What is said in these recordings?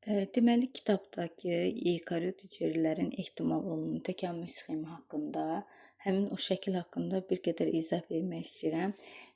Deməli, kitabdakı eukariot hüceyrələrin ehtimal olunan təkamül sxemi haqqında, həmin o şəkil haqqında bir qədər izah vermək istəyirəm.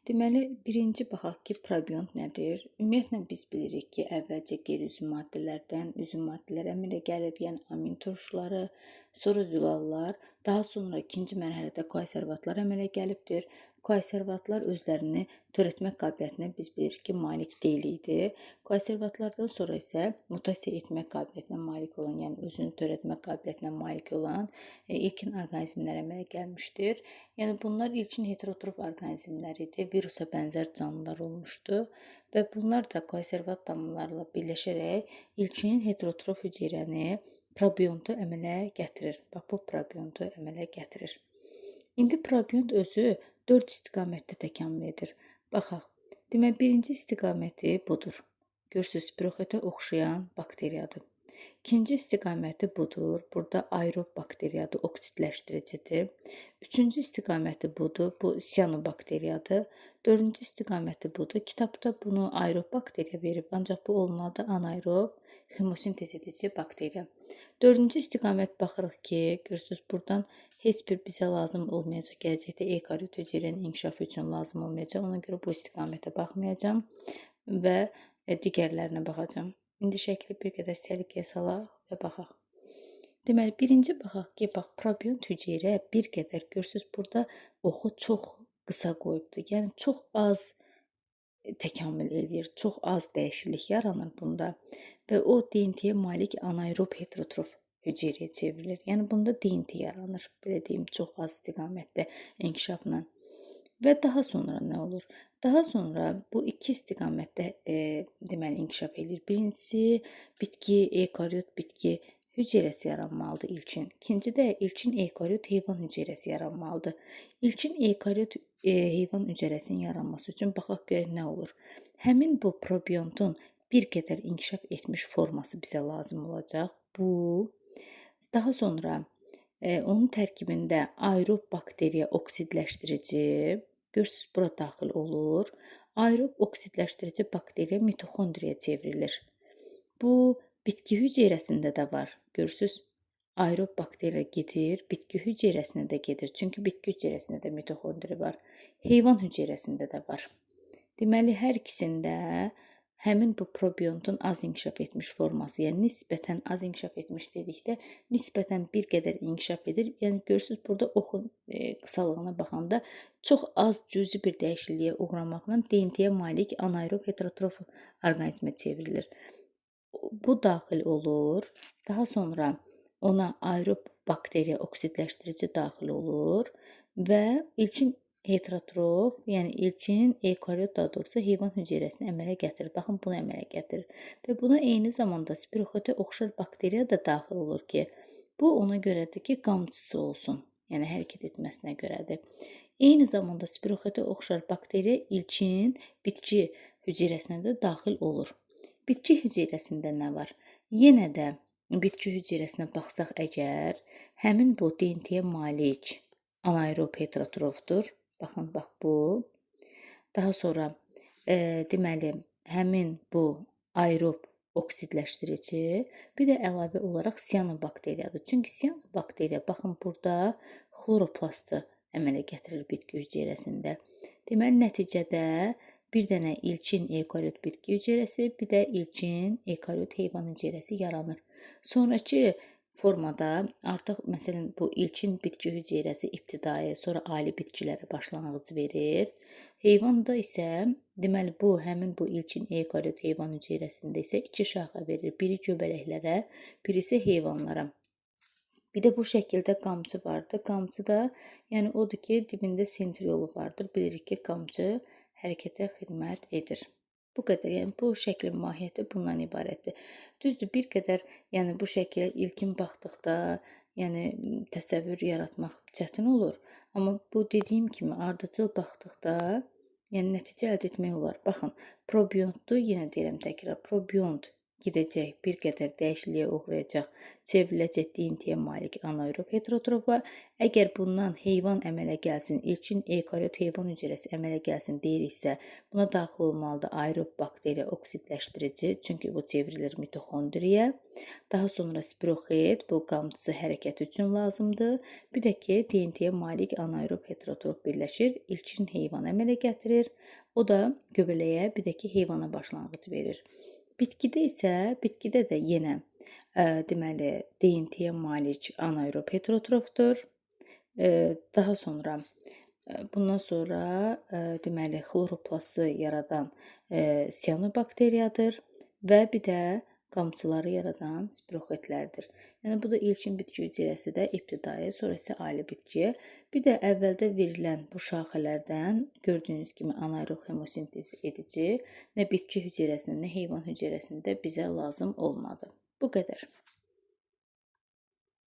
Deməli, birinci baxaq ki, probiont nədir? Ümumiyyətlə biz bilirik ki, əvvəlcə qeyri-üzv maddələrdən üzv maddələr əmələ gəlib, yəni amin turşuları, sonra zülallar, daha sonra ikinci mərhələdə koaservatlar əmələ gəlibdir. Koaservatlar özlərini törətmək qabiliyyətinə biz bilirik ki, malik deyil idi. Koaservatlardan sonra isə mutasiya etmək qabiliyyətinə malik olan, yəni özünü törətmək qabiliyyətinə malik olan ilkin orqanizmlər əmələ gəlmişdir. Yəni bunlar ilkin heterotrof orqanizmlər idi, virusa bənzər canlılar olmuşdu və bunlar da koaservat damlalarla birləşərək ilkin heterotrof hüceyrəni, probiontu əmələ gətirir. Bax, bu probiontu əmələ gətirir. İndi probiont özü 4 istiqamətdə təkamül edir. Baxaq. Demək, birinci istiqaməti budur. Görürsüz, spiroxetə oxşayan bakteriyadır. İkinci istiqaməti budur. Burada aerob bakteriyadır, oksidləşdiricidir. Üçüncü istiqaməti budur. Bu siyanobakteriyadır. Dördüncü istiqaməti budur. Kitabda bunu aerob bakteriya verib, ancaq bu olmalıdır anaerob xemosintez edici bakteriya. Dördüncü istiqamət baxırıq ki, görürsüz, buradan heç bir bizə lazım olmayacaq. Gələcəkdə eukariot hüceyrənin inkişafı üçün lazım olmayacaq. Ona görə bu istiqamətə baxmayacağam və digərlərinə baxacağam. İndi şəkli bir qədər səliqəyə salaq və baxaq. Deməli, birinci baxaq ki, bax, probiont hüceyrə bir qədər, görürsüz, burada oxu çox qısa qoyubdur. Yəni, çox az təkamül eləyir, çox az dəyişiklik yaranır bunda və o DNT-yə malik anaerob heterotrof hüceyrəyə çevrilir. Yəni, bunda DNT yaranır, belə deyim, çox az istiqamətdə inkişafla. Və daha sonra nə olur? Daha sonra bu iki istiqamətdə deməli, inkişaf eləyir. Birincisi, bitki, eukariot bitki hüceyrəsi yaranmalıdır ilkin. İkinci də ilkin eukariot heyvan hüceyrəsi yaranmalıdır. İlkin eukariot heyvan hüceyrəsinin yaranması üçün baxaq görək nə olur. Həmin bu probiontun bir qədər inkişaf etmiş forması bizə lazım olacaq. Bu, daha sonra onun tərkibində aerob bakteriya oksidləşdirici, görürsüz, bura daxil olur. Aerob oksidləşdirici bakteriya mitoxondriyaya çevrilir. Bu, bitki hüceyrəsində də var. Görürsüz, aerob bakteriya gedir, bitki hüceyrəsinə də gedir. Çünki bitki hüceyrəsində də mitoxondri var. Heyvan hüceyrəsində də var. Deməli, hər ikisində həmin bu probiontun az inkişaf etmiş forması, yəni nisbətən az inkişaf etmiş dedikdə, nisbətən bir qədər inkişaf edir. Yəni, görürsüz, burada oxun qısalığına baxanda çox az cüzi bir dəyişikliyə uğramaqla DNT-yə malik anaerob heterotrof orqanizmə çevrilir. Bu daxil olur. Daha sonra ona aerob bakteriya oksidləşdirici daxil olur və ilkin heterotrof, yəni ilkin eukariot, daha doğrusu heyvan hüceyrəsini əmələ gətirir. Baxın, bunu əmələ gətirir. Və buna eyni zamanda spiroxetə oxşar bakteriya da daxil olur ki, bu ona görədir ki, qamçısı olsun. Yəni, hərəkət etməsinə görədir. Eyni zamanda spiroxetə oxşar bakteriya ilkin bitki hüceyrəsinə də daxil olur. Bitki hüceyrəsində nə var? Yenə də bitki hüceyrəsinə baxsaq əgər, həmin bu DNT-yə malik anaerob heterotrofdur. Baxın, bax bu. Daha sonra, deməli, həmin bu aerob oksidləşdirici, bir də əlavə olaraq siyanobakteriyadır. Çünki siyanobakteriya, baxın, burada xloroplastı əmələ gətirir bitki hüceyrəsində. Deməli, nəticədə bir dənə ilkin eukariot bitki hüceyrəsi, bir də ilkin eukariot heyvan hüceyrəsi yaranır. Sonrakı formada artıq, məsələn, bu ilkin bitki hüceyrəsi ibtidai, sonra ali bitkilərə başlanğıc verir. Heyvanda isə, deməli, bu, həmin bu ilkin eukariot heyvan hüceyrəsində isə iki şaxə verir. Biri göbələklərə, birisi heyvanlara. Bir də bu şəkildə qamçı vardır. Qamçı da, yəni odur ki, dibində sentriolu vardır. Bilirik ki, qamçı hərəkətə xidmət edir. Bu qədər, yəni bu şəklin mahiyyəti bundan ibarətdir. Düzdür, bir qədər, yəni bu şəkilə ilkin baxdıqda, yəni təsəvvür yaratmaq çətin olur. Amma bu dediyim kimi ardıcıl baxdıqda, yəni nəticə əldə etmək olar. Baxın, probiontdur, yenə deyirəm təkrar, probiont Girəcək, bir qədər dəyişikliyə uğrayacaq, çevriləcək DNT-yə malik anaerob heterotrofa. Əgər bundan heyvan əmələ gəlsin, ilkin eukariot heyvan hüceyrəsi əmələ gəlsin deyiriksə, buna daxil olmalıdır aerob bakteriya oksidləşdirici, çünki bu çevrilir mitoxondriya. Daha sonra spiroxet, bu qamçısı hərəkəti üçün lazımdır. Bir də ki, DNT-yə malik anaerob heterotrof birləşir, ilkin heyvan əmələ gətirir. O da göbələyə, bir də ki, heyvana başlanğıc verir. Bitkidə isə, bitkidə də yenə deməli DNT-yə malik anaerob heterotrofdur. Daha sonra bundan sonra deməli xloroplastı yaradan sianobakteriyadır və bir də qamçıları yaradan spiroxetlərdir. Yəni bu da ilkin bitki hüceyrəsi də ibtidai, sonra isə ali bitki. Bir də əvvəldə verilən bu şaxələrdən gördüyünüz kimi anaerob xemosintez edici nə bitki hüceyrəsində, nə heyvan hüceyrəsində bizə lazım olmadı. Bu qədər.